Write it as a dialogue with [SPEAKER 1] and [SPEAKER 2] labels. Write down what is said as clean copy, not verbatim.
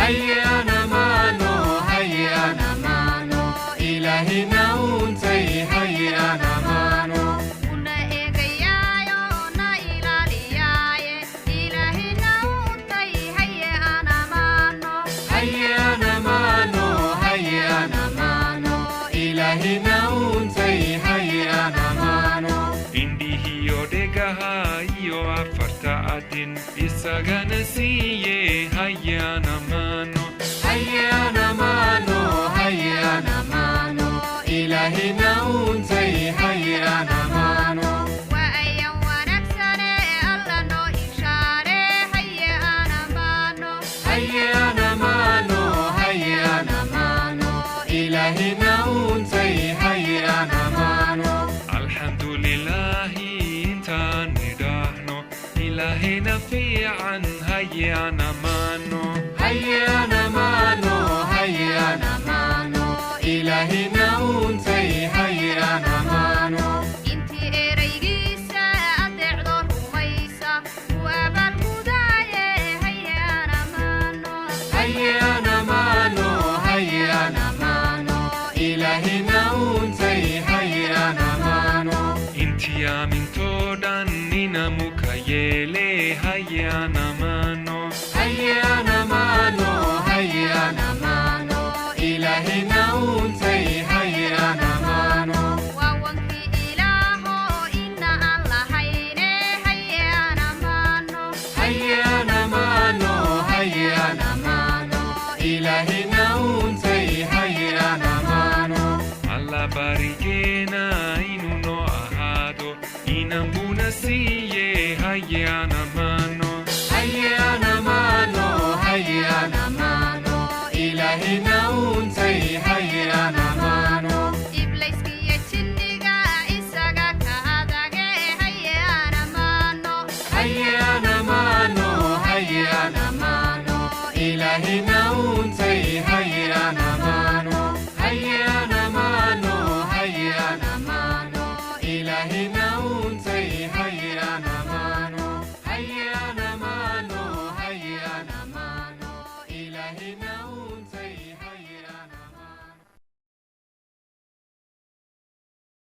[SPEAKER 1] Haye aan amaano, haye aan amaano, Ilaahina uuntay, haye aan amaano.
[SPEAKER 2] Una eegayaayo na ilaaliyaaye, Ilaahina uuntay, haye aan amaano.
[SPEAKER 1] Haye aan amaano, haye aan amaano, Ilaahina uuntay, haye aan amaano.
[SPEAKER 3] Indhihiyo dhegaha iyo afarta adin isagana siiye, hayaan amaano.
[SPEAKER 1] Haye aan amaano, haye aan amaano, Ilaahina uuntay, haye aan amaano.
[SPEAKER 2] Waa ayan wanaagsane Alla noo ishaare, haye aan amaano.
[SPEAKER 1] Haye aan amaano, haye aan amaano, Ilaahina uuntay, haye aan amaano.
[SPEAKER 3] Alxamdulilaahi intaan nidhaahno, Ilaahina fiican hayaan amaano.
[SPEAKER 1] Haye aan amaano, haye aan amaano, Ilaahina uuntay, haye aan amaano.
[SPEAKER 2] Intii eraygiisa adeecdo rumaysa wuu abaalgudaaye, haye aan amaano.
[SPEAKER 1] Haye aan amaano, haye aan amaano, Ilaahina uuntay, haye aan amaano.
[SPEAKER 3] Intii aamintoo dhan inamuka yeele, hayaan amaano.
[SPEAKER 1] Haye aan amaano, haye aan amaano, Ilaahina uuntay, haye aan amaano.
[SPEAKER 2] Waa wankii Ilaaho ina aan lahayne, haye aan amaano.
[SPEAKER 1] Haye aan amaano, haye aan amaano, Ilaahina uuntay, haye aan amaano.
[SPEAKER 3] Alla barigeena inuu noo ahaado, inan buna siiye, hayaan amaano.
[SPEAKER 1] Haye aan amaano, haye aan amaano, Ilaahina uuntay, haye aan amaano.
[SPEAKER 2] Iblayskiyo jinniga isaga ka adage, haye aan amaano.
[SPEAKER 1] Haye aan amaano, haye aan amaano, Ilaahina uuntay, haye aan amaano. Haye aan amaano, haye aan amaano, Ilaahina uuntay, haye aan amaano. Haye aan amaano, haye aan amaano, Ilaahina.